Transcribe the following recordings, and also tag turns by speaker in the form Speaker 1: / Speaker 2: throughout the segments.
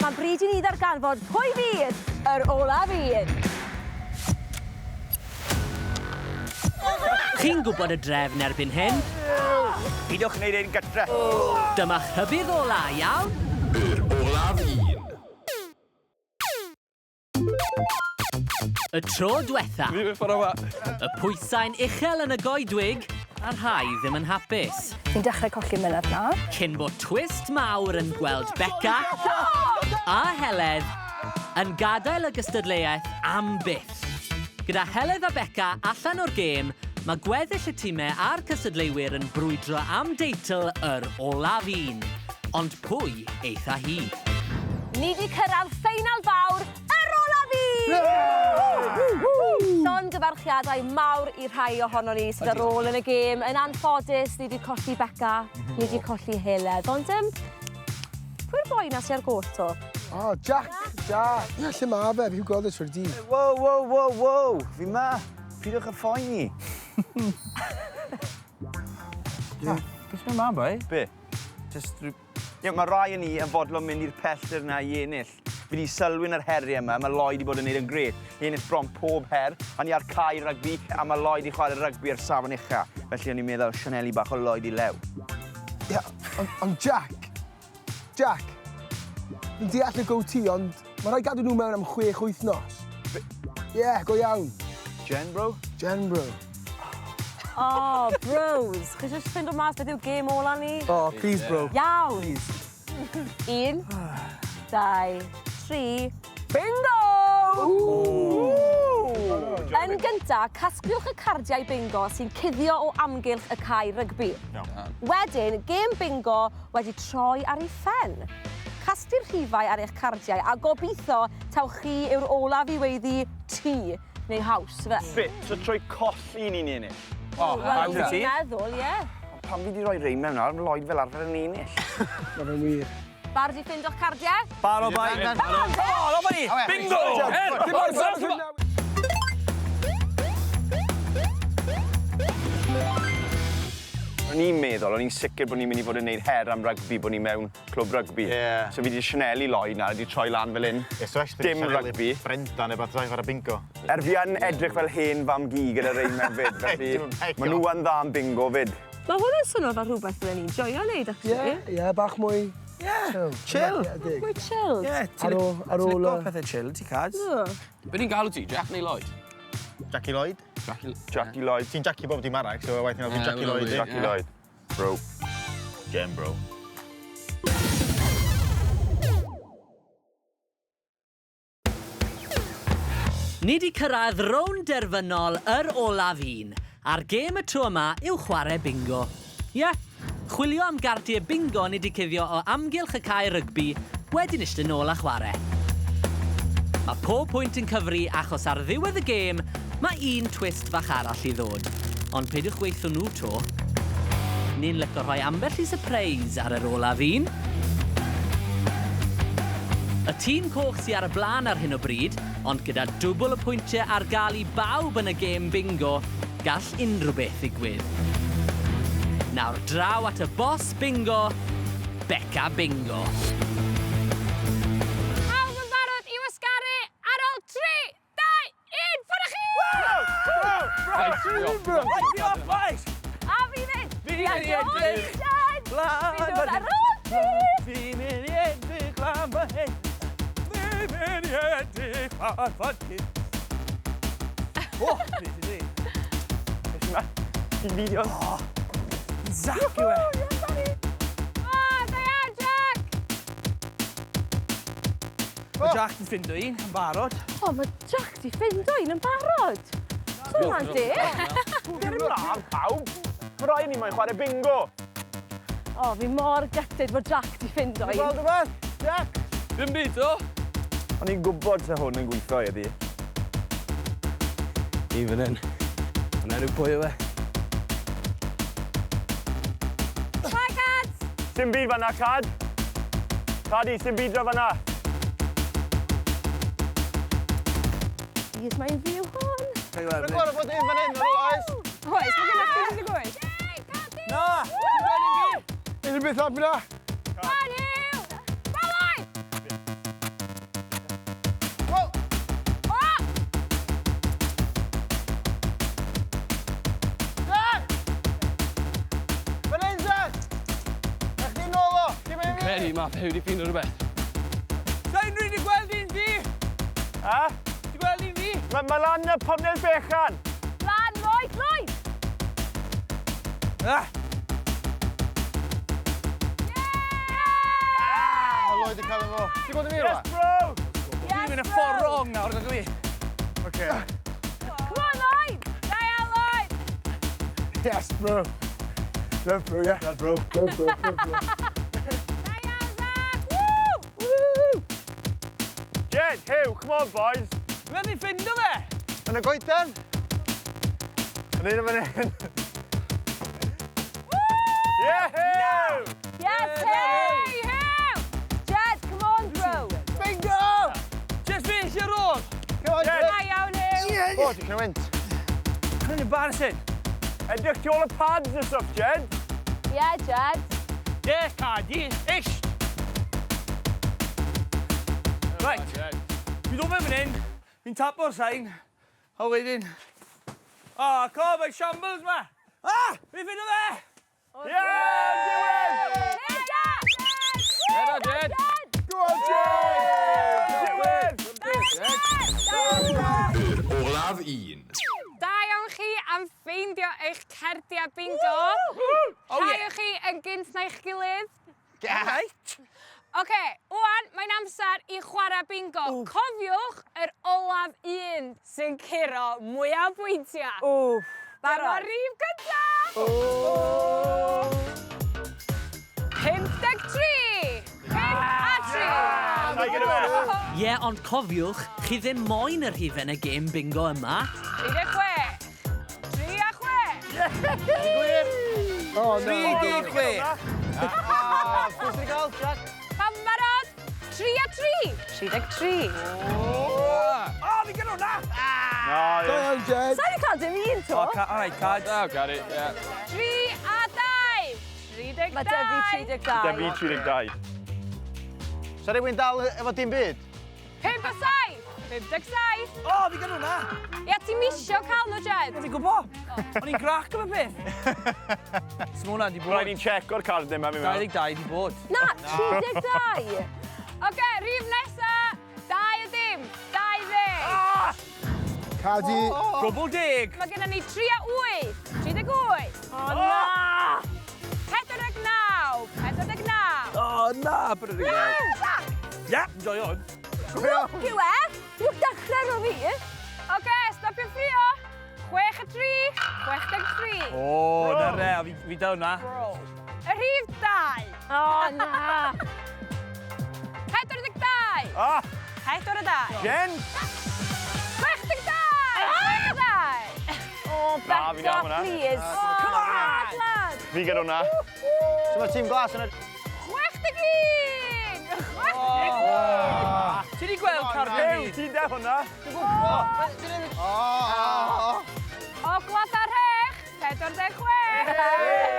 Speaker 1: Mae'n bryd i ni ddarganfod pwy fydd yr olaf un.
Speaker 2: Chi'n gwybod y drefn erbyn hyn.
Speaker 3: Peidiwch wneud ein gytre.
Speaker 2: Dyma'ch rhybudd ola, iawn?
Speaker 4: Yr olaf un.
Speaker 2: Y tro dwetha.
Speaker 5: Fi mynd ffordd yma.
Speaker 2: Y pwysau'n uchel yn y goedwig, a rhai ddim yn hapus.
Speaker 1: Fi'n dechrau colli mynedd na.
Speaker 2: Cyn bod twist mawr yn gweld Beca a Heledd yn gadael y gystadleuaeth am byth. Gyda Heledd a Beca allan o'r gêm, mae gweddill y timau a'r cystadleuwyr yn brwydro am deitl yr olaf un. Ond pwy eith â hi?
Speaker 1: Ni 'di cyrraedd ffeinal fawr yr olaf un! Llongyfarchiadau mawr i rhai ohonon ni sydd ar ôl yn y gêm. Yn anffodus, ni 'di colli Beca, ni 'di colli Heledd, ond yym, pwy'r boi 'na sy ar goll 'to?
Speaker 6: O, Jack! Jack! Ie, lle ma fe? Fi'n gweld e trwy'r dydd.
Speaker 3: Wow, wow, wow, wow! Fi 'ma! Pidwch â phoeni.
Speaker 5: Beth sy'n mynd mlaen, boi?
Speaker 3: Be?
Speaker 5: Just rhyw...
Speaker 3: Ie, mae rai yn ni yn fodlon mynd i'r pellter 'na i ennill. Fi 'di sylwi yn yr heriau yma, mae Lloyd 'di bod yn neud yn grêt. I ennill bron pob her, a ni ar cae rygbi, a mae Lloyd 'di chwarae rygbi ar safon ucha. Felly o'n i'n meddwl sianelu bach o Lloyd i Lew.
Speaker 6: Ie, ond on Jack, Jack, fi'n deall y goatee, ond mae rhaid gadw nhw mewn am chwech wythnos. Ie, yeah, go iawn.
Speaker 3: Jen, bro?
Speaker 6: Jen, bro.
Speaker 1: Oh, bros. Chi eisiau ffindo mas beth yw gêm ola ni?
Speaker 6: Oh, please, bro.
Speaker 1: Iawn.
Speaker 6: Please.
Speaker 1: 1, 2, 3, bingo! Yn gynta, casglwch y cardiau bingo sy'n cuddio o amgylch y cae rygbi. Wedyn, gêm bingo wedi troi ar ei phen. Casglu'r rhifau ar eich cardiau a gobeithio taw chi yw'r olaf i weiddi tŷ neu house, ife?
Speaker 3: Be? So trwy colli ni'n ennill?
Speaker 5: O,
Speaker 1: Wel,
Speaker 5: hawdd i ti.
Speaker 1: dwi'n meddwl, ie.
Speaker 3: Pam fi 'di roi rein mewn nawr? Ma' Lloyd fel arfer yn ennill.
Speaker 6: Ma' fe'n wir.
Speaker 1: Barod i ffindo'ch cardiau?
Speaker 5: Barod, bai.
Speaker 1: Come on, then!
Speaker 5: Come on, off â ni! Bingo!
Speaker 6: Dim ond
Speaker 3: O'n i'n meddwl, o'n i'n sicr bod ni'n mynd i fod yn neud her am rygbi, bod ni mewn clwb rygbi.
Speaker 7: Ie.
Speaker 3: So fi 'di sianelu Lloyd nawr, 'di troi lan fel 'yn.
Speaker 7: Ie, so actually
Speaker 3: Dim rygbi.
Speaker 7: Brenda neu beth chwarae bingo.
Speaker 3: Er fi yn edrych fel hen fam gu gyda rein mewn fyd, felly ma' nhw yn dda am bingo fyd.
Speaker 1: Mae hwn yn swnio fel rhywbeth bydden ni'n joio neud, actually.
Speaker 6: Ie, ie, bach mwy...
Speaker 5: Ie, chill.
Speaker 1: Mwy chilled.
Speaker 5: Ie,
Speaker 6: Ar ôl, ar ôl...
Speaker 5: Ti'n lico pethau chill, ti Cad?
Speaker 8: Be ni'n galw ti, Jack neu Lloyd?
Speaker 7: Jackie Lloyd.
Speaker 8: Jackie...
Speaker 3: Jackie Lloyd.
Speaker 7: Ti'n Jackie bob dim arall, so waeth ni'n
Speaker 8: Ie,
Speaker 7: Jackie
Speaker 8: ma'
Speaker 7: Lloyd.
Speaker 8: hwnna'n
Speaker 7: i.
Speaker 3: Jackie Lloyd. Bro.
Speaker 7: Gem, bro.
Speaker 2: Ni 'di cyrraedd rownd derfynol yr olaf un, a'r gêm y tro yma yw chwarae bingo. Ie, chwilio am gardiau bingo ni 'di cuddio o amgylch y cae rygbi, wedyn eistedd nôl a chwarae. Mae pob pwynt yn cyfri achos ar ddiwedd y gêm, mae un twist fach arall i ddod. Ond peidiwch gweithio nhw 'to. Ni'n lico rhoi ambell i surprise ar yr olaf un. Y tîm coch sy ar y blaen ar hyn o bryd, ond gyda dwbl y pwyntiau ar gael i bawb yn y gêm bingo, gall unrhyw beth ddigwydd. Nawr draw at y boss bingo, Beca Bingo.
Speaker 9: Pawb yn barod i wasgaru ar ôl 3, 2, 1, ffwrdd â chi!
Speaker 5: Right, fi off, boys!
Speaker 1: A fi fyd!
Speaker 5: Fi'n mynd i edrych lan
Speaker 1: Fi'n dod
Speaker 5: fan
Speaker 1: ar
Speaker 5: hyn.
Speaker 1: ôl ti!
Speaker 5: Fi'n mynd i edrych lan fan hyn. Fi'n mynd i edrych lan fan hyn. O, fi di di.
Speaker 3: Beth yma? Ti'n fideo?
Speaker 5: Zac yw e.
Speaker 9: O, da iawn, Jack!
Speaker 5: Mae Jack yn ffindo un, yn barod.
Speaker 1: O, mae Jack di ffindo un yn barod. So hwnna'n deg.
Speaker 3: Dim mlaen, pawb. Mae rai ni moyn chwarae bingo.
Speaker 1: O, fi mor gutted bod Jack di ffindo un.
Speaker 3: Gweld rhywbeth? Jack?
Speaker 8: Dim byd, o!
Speaker 3: O'n i'n gwybod se hwn yn gweithio heddi.
Speaker 5: Un fan hyn. Ond enw pwy yw e?
Speaker 9: Hi, Cads!
Speaker 3: Sim byd fan'na, Cad. Cadi, sim byd draw fan'na.
Speaker 1: Please, mae'n fyw hwn.
Speaker 7: Mae'n gorfod bod un fan hyn, ar ôl oes.
Speaker 9: Oes, mae gennych chi jyst y gweud.
Speaker 5: Na!
Speaker 6: Unrhyw beth lan fyna?
Speaker 9: Come on, Huw! Go on!
Speaker 8: Credu ma fe wedi ffindo rhywbeth.
Speaker 5: Sa unrhyw un 'di gweld un fi?
Speaker 3: Ha?
Speaker 5: Di gweld un fi?
Speaker 3: Mae ma lan y pobnel bechan.
Speaker 1: Lan, Lloyd, Lloyd!
Speaker 5: Ah!
Speaker 7: Ah, Lloyd yn cael efo. Ti'n gweld i fi
Speaker 3: Yes, bro!
Speaker 5: Fi'n mynd y ffordd wrong nawr, nag fi.
Speaker 7: Oce.
Speaker 1: Come on, Lloyd!
Speaker 9: Da iawn, Lloyd!
Speaker 6: Yes, bro. Love, bro, yeah. Love, bro. Love, bro. Love, bro.
Speaker 9: Da iawn, Zach! Woo!
Speaker 6: Woo!
Speaker 3: Jed, Hugh, come on, boys.
Speaker 5: Mae'n fi ffindo fe!
Speaker 7: Yn y goeden? Yn un o fan hyn.
Speaker 3: Yeah, Hugh!
Speaker 1: Yes,
Speaker 9: Hey,
Speaker 1: Huw!
Speaker 9: Huw!
Speaker 1: Jed, come on, bro!
Speaker 6: Bingo!
Speaker 5: Just fi eisiau rôl!
Speaker 7: Come on,
Speaker 3: Jed.
Speaker 7: Jed.
Speaker 9: Da iawn, Huw!
Speaker 7: O, ti'n cael wynt.
Speaker 5: Mae'n embarrassing.
Speaker 3: Edrych tu ôl y pads and stuff, Jed.
Speaker 1: Yeah, Jed.
Speaker 5: Yeah, Cardi. Ish! Right. Fi'n dod mewn fan hyn, fi'n tapo'r sign, a wedyn... Ah, oh, co, mae shambles ma! Ah! Fi'n ffindo fe!
Speaker 3: Yeah, diwedd!
Speaker 9: Hey, Jack!
Speaker 8: Jed, Jed!
Speaker 6: Go on, Jed!
Speaker 3: Diwedd!
Speaker 4: Yr olaf un.
Speaker 9: Da iawn chi am ffeindio eich cardiau bingo.
Speaker 5: Oh,
Speaker 9: Rhai
Speaker 5: yeah.
Speaker 9: o chi yn gynt na'ch gilydd.
Speaker 5: Right.
Speaker 9: Oce, wan, mae'n amser i chwarae bingo. Cofiwch yr olaf un sy'n curo mwyaf o bwyntiau.
Speaker 1: Wff,
Speaker 9: Dyma
Speaker 1: barod.
Speaker 9: rhif gyntaf! 53! 5 a 3!
Speaker 3: Na i gyda fe.
Speaker 2: Ie, yeah, ond cofiwch, chi ddim moyn y rhif yn y gêm bingo yma.
Speaker 9: 36! 3 a 6!
Speaker 6: Oh, no.
Speaker 5: 36.
Speaker 7: Ah, pwy sydd wedi cael, Jack?
Speaker 9: Pam barod? 3 a 3! 33.
Speaker 5: O, fi gyda hwnna!
Speaker 3: Na,
Speaker 6: Go
Speaker 3: ie.
Speaker 6: on, Jed.
Speaker 1: Sa i wedi cael dim un to.
Speaker 5: Oh, all right, cards.
Speaker 8: Oh, got it, yeah.
Speaker 9: 3 a 2! 32!
Speaker 1: Mae 'da fi 32.
Speaker 3: 'Da fi 32.
Speaker 7: Sa rhywun dal efo dim byd?
Speaker 9: 5 a 7! 57!
Speaker 5: O, fi gyda hwnna!
Speaker 9: Ia, ti'n misio cael nhw, Jed?
Speaker 5: Fi'n gwybod. O'n i'n grac am y peth. So mae hwnna di bod.
Speaker 3: Rhaid ni'n checo'r cardau yma, fi'n meddwl.
Speaker 5: 22 di bod.
Speaker 1: Na, 32.
Speaker 9: Oce, rhif nesa, 2 a dim, 20.
Speaker 6: Cadi.
Speaker 5: Gwbl deg.
Speaker 9: Mae gennym ni 3 a 8, 38.
Speaker 1: O, na!
Speaker 9: 49, 49.
Speaker 5: O, na, bryd.
Speaker 1: Zac!
Speaker 5: Ia, joio hwn.
Speaker 1: Lwc yw e! Dwi'n dechrau rho fi.
Speaker 9: Oce, stopio ffrio. 6 a 3, 63.
Speaker 5: O, na re, fi dal hwnna.
Speaker 9: Y rhif 2.
Speaker 1: O, na!
Speaker 9: 42.
Speaker 3: Ah,
Speaker 9: 42.
Speaker 3: Jen!
Speaker 9: 62! 62!
Speaker 1: O,
Speaker 3: Na, fi'n
Speaker 1: Beca,
Speaker 3: iawn hwnna.
Speaker 1: please.
Speaker 5: Come on!
Speaker 1: Lad.
Speaker 3: Fi gyda hwnna.
Speaker 7: So mae tîm glas yn y...
Speaker 9: 61! 61!
Speaker 5: Ti di gweld cardiau
Speaker 3: Ew,
Speaker 5: fi?
Speaker 3: ti'n da hwnna.
Speaker 7: O, o, o.
Speaker 9: Ogladd ar rhech, 46.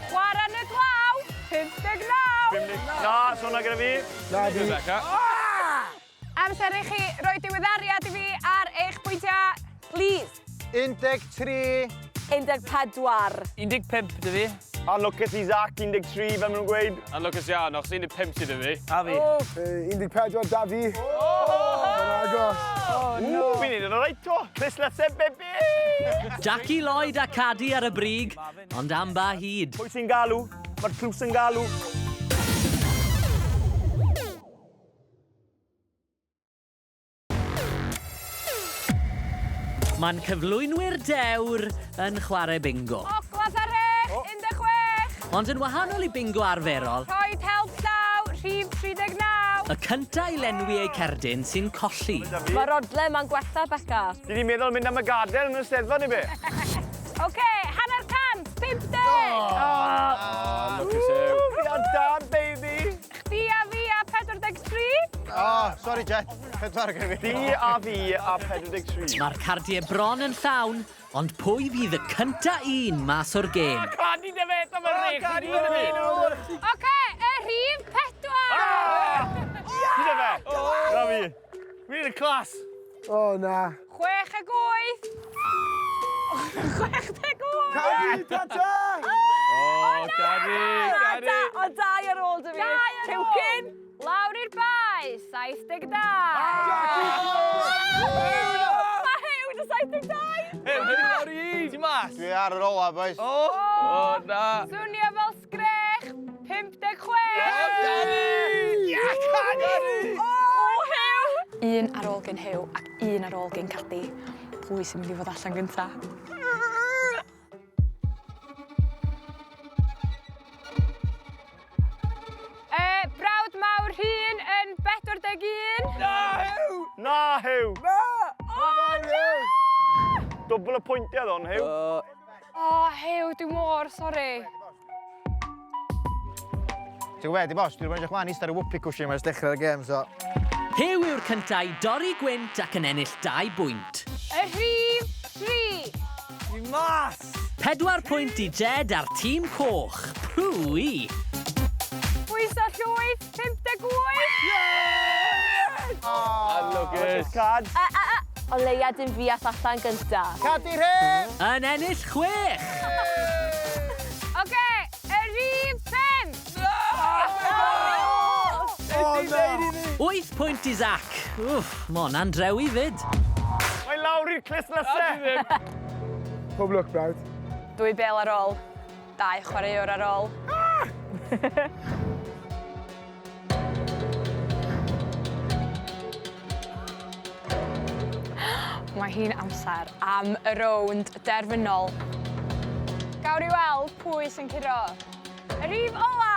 Speaker 9: Chwarae yn y glaw, 59.
Speaker 3: Na, so hwnna gyda fi.
Speaker 6: Na, fi.
Speaker 8: Rebecca.
Speaker 9: Amser i chi roi diweddariad i fi ar eich pwyntiau, please.
Speaker 7: 13.
Speaker 1: 14.
Speaker 5: 15 dy fi.
Speaker 3: A lwcus i Zach, 13, fel maen nhw'n gweud.
Speaker 8: A lwcus iawn, achos 15 sydd 'da fi.
Speaker 5: A fi.
Speaker 6: 14 da fi. Mae'n agos.
Speaker 3: Ww, fi'n neud yn alright to. Chris Lesser, baby!
Speaker 2: Jackie Lloyd a Cadi ar y brig, ond am ba hyd.
Speaker 3: Pwy sy'n galw? Mae'r tlws yn galw.
Speaker 2: Mae'n cyflwynwyr dewr yn chwarae bingo.
Speaker 9: Ogladd ar rhech, 16.
Speaker 2: Ond yn wahanol i bingo arferol,
Speaker 9: Rhoed help llaw, rhif 39.
Speaker 2: y cynta i lenwi eu cerdyn sy'n colli.
Speaker 1: Mae'r odle ma'n gwella, Beca.
Speaker 3: Ti di meddwl mynd am y gadael yn y steddfod neu be?
Speaker 9: Oce, hanner cant, 50.
Speaker 8: Lwcus yw.
Speaker 3: Fi ar dan, baby!
Speaker 9: Chdi a fi a 43.
Speaker 7: O, sorry, Jet. 4 gyda fi.
Speaker 3: Fi a fi a 43.
Speaker 2: Mae'r cardiau bron yn llawn, ond pwy fydd y cynta un mas o'r gêm?
Speaker 3: Cadi dy fe, am y rech. Cadi dy fe.
Speaker 9: Oce, y rhif 4.
Speaker 3: Ti dy fe. Na fi.
Speaker 5: We need a class.
Speaker 6: O, na.
Speaker 9: 6 ag 8. 68.
Speaker 6: Cadi, tata!
Speaker 8: O, Gari, Gari!
Speaker 1: O, dau ar ôl 'da fi.
Speaker 9: Dau ar ôl.
Speaker 1: Tewcyn!
Speaker 9: Lawr i'r bae, 72.
Speaker 1: Mae Huw 'da 72!
Speaker 8: Huw, Huw, lawr i un! Ti mas?
Speaker 7: Dwi ar yr ola, boys.
Speaker 8: O, o, na.
Speaker 9: Swnio fel sgrech, 56.
Speaker 8: Gari! Gari!
Speaker 1: O, Huw!
Speaker 9: Un ar ôl gen Huw ac un ar ôl gen Cadi. Pwy sy'n mynd i fod allan gynta? Brawd mawr Rhun yn 41.
Speaker 8: Na, Huw!
Speaker 3: Na, Huw!
Speaker 6: Na!
Speaker 9: O, na!
Speaker 3: Dwbl y pwyntiau ddon, Huw.
Speaker 9: O, Huw, dwi mor sori.
Speaker 7: Ti'n gwybod, di bos, dwi'n edrych mlaen eistedd ar y whoopee cushion ers dechrau'r gêm, so...
Speaker 2: Huw yw'r cyntaf i dorri gwynt ac yn ennill 2 bwynt.
Speaker 9: Y rhif 3.
Speaker 5: Fi mas!
Speaker 2: 4 pwynt i Jed a'r tîm coch. Pwy?
Speaker 9: Pwyso llwyth, 58.
Speaker 8: Anlwcus.
Speaker 3: Cad.
Speaker 1: O leia dim fi all allan gynta.
Speaker 7: Cadi Rhun!
Speaker 2: Yn ennill 6.
Speaker 9: Oce, y rhif 5.
Speaker 6: O, na!
Speaker 2: 8 pwynt i Zac. Wff, ma' hwnna'n drewi fyd.
Speaker 3: Mae lawr i'r clustdlysau.
Speaker 6: Pob lwc, brawd.
Speaker 9: 2 bêl ar ôl, 2 chwaraewr ar ôl. Mae hi'n amser am y rownd derfynol. Gawn ni weld pwy sy'n curo. Y rhif ola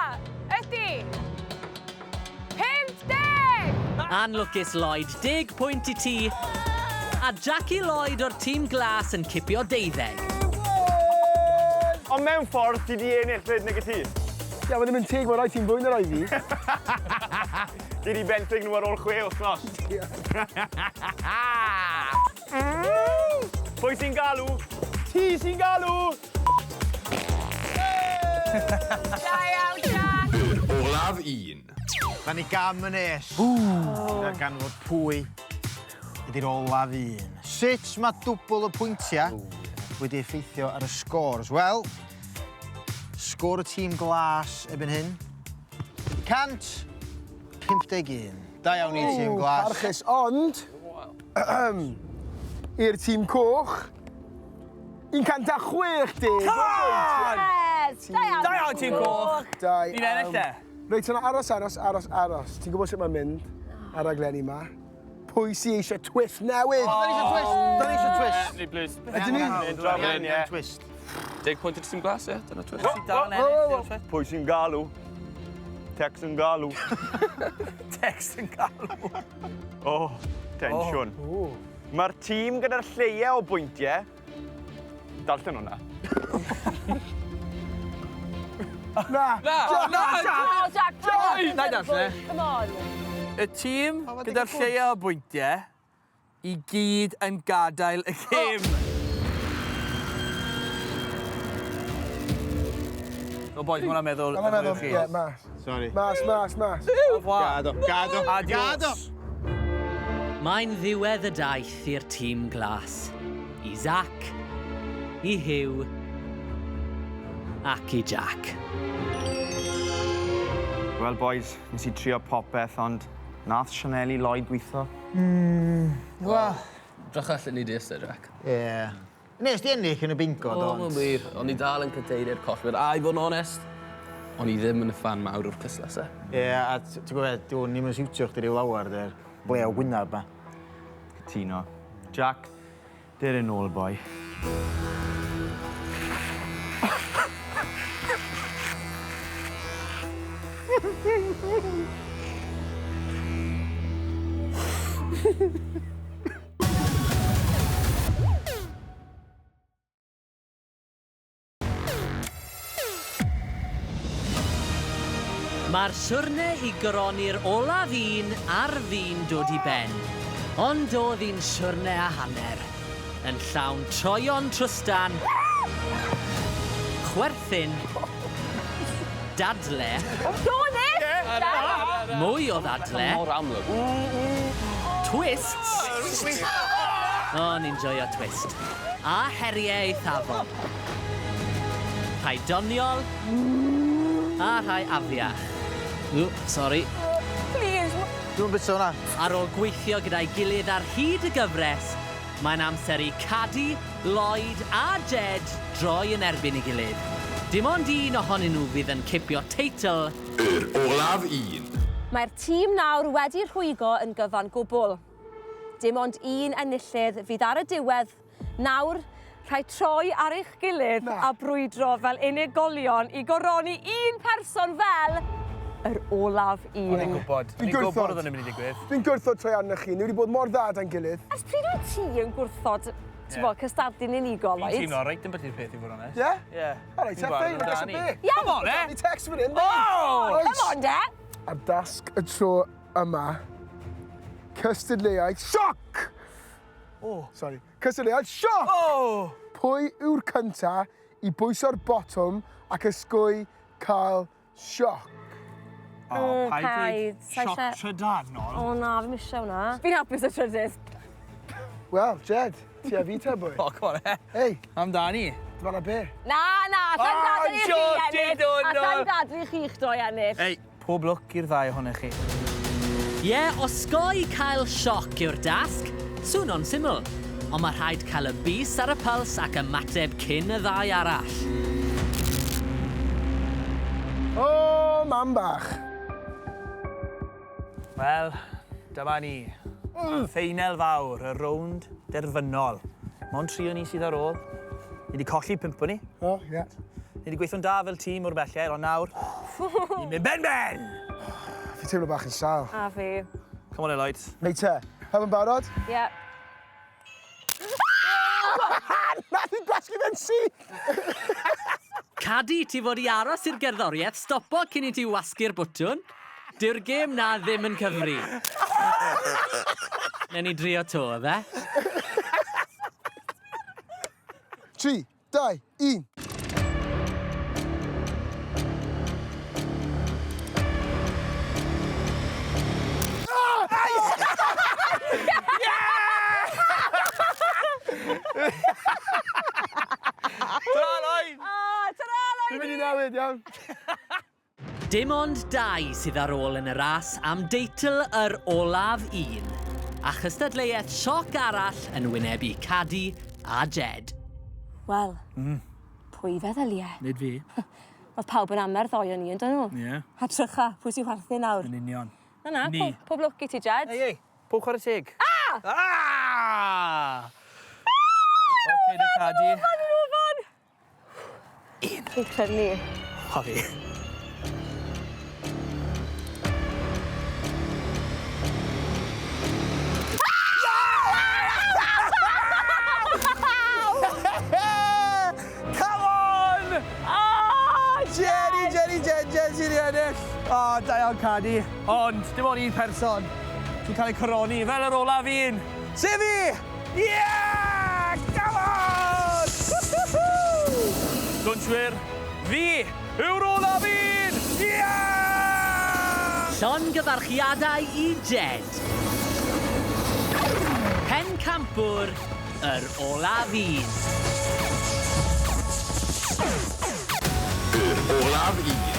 Speaker 9: ydy 50!
Speaker 2: Anlwcus Lloyd, 10 pwynt i ti. A Jackie Lloyd o'r tîm glas yn cipio 12.
Speaker 3: Ond mewn ffordd, ti di ennill fyd, nag y ti?
Speaker 6: Ie, mae ddim yn teg, mae rhaid ti'n fwy na rai fi.
Speaker 3: Ti di benthyg nhw ar ôl 6 wythnos. Pwy sy'n galw? Ti sy'n galw!
Speaker 9: Da iawn, Jack!
Speaker 4: Yr olaf un.
Speaker 7: Da ni gam yn nes. Darganfod pwy ydy'r olaf un. Sut mae dwbl y pwyntiau wedi effeithio ar y scores? Wel, sgôr y tîm glas erbyn hyn, 151. Da iawn i'r tîm glas.
Speaker 6: Parchus, ond... I'r tîm coch, 160!
Speaker 5: Come on!
Speaker 1: Yes! Da iawn!
Speaker 5: Da iawn, tîm coch.
Speaker 6: Da
Speaker 5: Ni'n ennill e.
Speaker 6: Reit, yna aros, aros, aros, aros. Ti'n gwybod sut mae'n mynd ar raglenni yma? Pwy sy eisiau twist newydd?
Speaker 7: Da ni eisiau twist! Da ni eisiau twist!
Speaker 8: Ni, please.
Speaker 6: Ydyn ni?
Speaker 3: Ie.
Speaker 7: Twist.
Speaker 8: 10 pwynt i'r tîm glas, ie? Dyna twist.
Speaker 5: Ti dal yn ennill, dim twist.
Speaker 3: Pwy sy'n galw? Text yn galw.
Speaker 5: Text yn galw.
Speaker 3: O, tensiwn. Mae'r tîm gyda'r lleia o bwyntiau. Darllen hwnna.
Speaker 6: Na!
Speaker 8: Na! Na!
Speaker 1: Oh, Jack, come on!
Speaker 5: Na i darllen e.
Speaker 1: Come on.
Speaker 5: Y tîm gyda'r lleia o bwyntiau i gyd yn gadael y gêm. O boys, ma' hwnna'n meddwl...
Speaker 6: Mae'n meddwl, ie, mas.
Speaker 7: Sorry.
Speaker 6: Mas, mas, mas.
Speaker 7: Gado, gado,
Speaker 5: Adios.
Speaker 7: gado!
Speaker 2: Mae'n ddiwedd y daith i'r tîm glas. I Zac, i Huw, ac i Jack.
Speaker 3: Wel, boys, nes i trio popeth, ond nath Sianeli Lloyd gweithio.
Speaker 7: Wel,
Speaker 8: Drych allan ni di ystod, Jack.
Speaker 7: ie. Nes di ennill yn y bingo,
Speaker 8: O,
Speaker 7: do?
Speaker 8: mae'n wir. O'n i dal yn cadeirio'r collwyr. A i fod yn onest, o'n i ddim yn y fan mawr o'r clustdlysau.
Speaker 7: Ie, a ti'n gwybod, dwi'n ddim yn siwtio chdi ryw lawer, dy'r blew gwynab ma.
Speaker 3: Cytuno. Jack, dere nôl, boi.
Speaker 2: Mae'r siwrne i goroni'r olaf un ar fin dod i ben. Ond oedd hi'n siwrne a hanner. Yn llawn troion trwstan, chwerthin, dadle,
Speaker 1: Do this!
Speaker 2: mwy o ddadle,
Speaker 8: Mor amlwg.
Speaker 2: twists. O, ni'n joio twist. A heriau eithafol. Rhai doniol, a rhai afiach. Ww, sori.
Speaker 1: Please.
Speaker 7: Dwi'n byta hwnna.
Speaker 2: Ar ôl gweithio gyda'i gilydd ar hyd y gyfres, mae'n amser i Cadi, Lloyd a Jed droi yn erbyn ei gilydd. Dim ond un ohonyn nhw fydd yn cipio teitl
Speaker 4: Yr olaf un.
Speaker 1: Mae'r tîm nawr wedi rhwygo yn gyfan gwbl. Dim ond un enillydd fydd ar y diwedd. Nawr, rhaid troi ar eich gilydd a brwydro fel unigolion i goroni un person fel yr olaf un.
Speaker 5: O'n i'n gwybod. O'n i'n gwybod oedd o'n mynd i ddigwydd.
Speaker 6: Fi'n gwrthod troi arnoch chi. Ni wedi bod mor dda 'da'n gilydd.
Speaker 1: Ers pryd wyt ti yn gwrthod, t'bo', cystadlu'n unigol, Lloyd?
Speaker 5: Fi'n teimlo reit ambiti'r peth i fod yn onest.
Speaker 6: Ie?
Speaker 5: Ie.
Speaker 6: Alright, te, fine, I guess a be.
Speaker 1: Iawn.
Speaker 5: Come on, eh?
Speaker 6: Ni text fan hyn.
Speaker 5: Oh!
Speaker 1: Come on, de!
Speaker 6: Ar dasg y tro yma, cystadleuaeth sioc!
Speaker 5: Oh.
Speaker 6: Sorry. Cystadleuaeth sioc!
Speaker 5: Oh!
Speaker 6: Pwy yw'r cynta i bwyso'r botwm ac ysgwy cael sioc?
Speaker 5: O,
Speaker 1: paid.
Speaker 5: paid dweud
Speaker 1: Sa
Speaker 5: sioc
Speaker 1: isie-
Speaker 5: trydanol.
Speaker 1: O na, fi'm isie hwnna. Fi'n hapus y trydydd.
Speaker 6: Wel, Jed, ti a fi te, boi.
Speaker 5: O, come on, eh?
Speaker 6: Ei,
Speaker 5: Amdani.
Speaker 6: dyma na be.
Speaker 1: Na, na, allan
Speaker 5: Oh,
Speaker 1: dadlu i chi
Speaker 5: joke,
Speaker 1: ennill.
Speaker 5: dod,
Speaker 1: Allan dadlu chi'ch doi ennill.
Speaker 5: Ei, pob lwc i'r ddau ohonych chi.
Speaker 2: Ie, osgoi cael sioc yw'r dasg. Swno'n syml. Ond mae rhaid cael y bys ar y pyls ac ymateb cyn y ddau arall.
Speaker 6: O, mam bach.
Speaker 5: Wel, dyma ni. Ffeinel fawr, y rownd derfynol. Mond tri o ni sydd ar ôl. Ni wedi colli pump o ni.
Speaker 6: O, ie.
Speaker 5: Ni wedi gweithio'n da fel tîm o'r belled, ond nawr, ni'n mynd ben-ben!
Speaker 6: Fi teimlo bach yn sâl.
Speaker 1: A fi.
Speaker 5: Come on, Lloyd.
Speaker 6: Neu te, pawb yn barod?
Speaker 1: Ie.
Speaker 6: Nath i gwasgu fe'n syth!
Speaker 2: Cadi, ti fod i aros i'r gerddoriaeth stopo cyn i ti wasgu'r bwtwn. Dyw'r gêm na ddim yn cyfri. Newn ni drio to, efe?
Speaker 6: 3, 2, 1.
Speaker 5: Ta-ra, Lloyd!
Speaker 1: O, ta-ra, Lloyd!
Speaker 6: Fi'n mynd i newid, iawn.
Speaker 2: Dim ond dau sydd ar ôl yn y ras am deitl yr olaf un, a chystadleuaeth sioc arall yn wynebu Cadi a Jed.
Speaker 1: Wel, pwy feddylie?
Speaker 5: Nid fi.
Speaker 1: Oedd pawb yn amer ddoe o'n i, yn dyn nhw?
Speaker 5: Ie.
Speaker 1: A trycha, pwy sy'n chwerthin nawr?
Speaker 5: Yn union.
Speaker 1: Na, na,
Speaker 5: Ni.
Speaker 1: pob, pob lwc i ti, Jed.
Speaker 5: Ei, ei, pob chwarae teg. Ah! Ah! Oce, de Cadi.
Speaker 1: Rhufon! Un. Fi'n crynu.
Speaker 5: O, fi. Come on!
Speaker 1: Oh,
Speaker 5: Jenny, Jenny, Jen, Jen sydd i ennill. O, da iawn, Cadi. Ond, dim ond un person sy'n cael ei coroni fel yr olaf un. Sef fi! Yeah! Come on! Woo-hoo-hoo! Dwnswyr, fi yw'r olaf un! Yeah!
Speaker 2: Llongyfarchiadau i Jed. Pencampwr yr olaf un.
Speaker 4: Yr olaf un.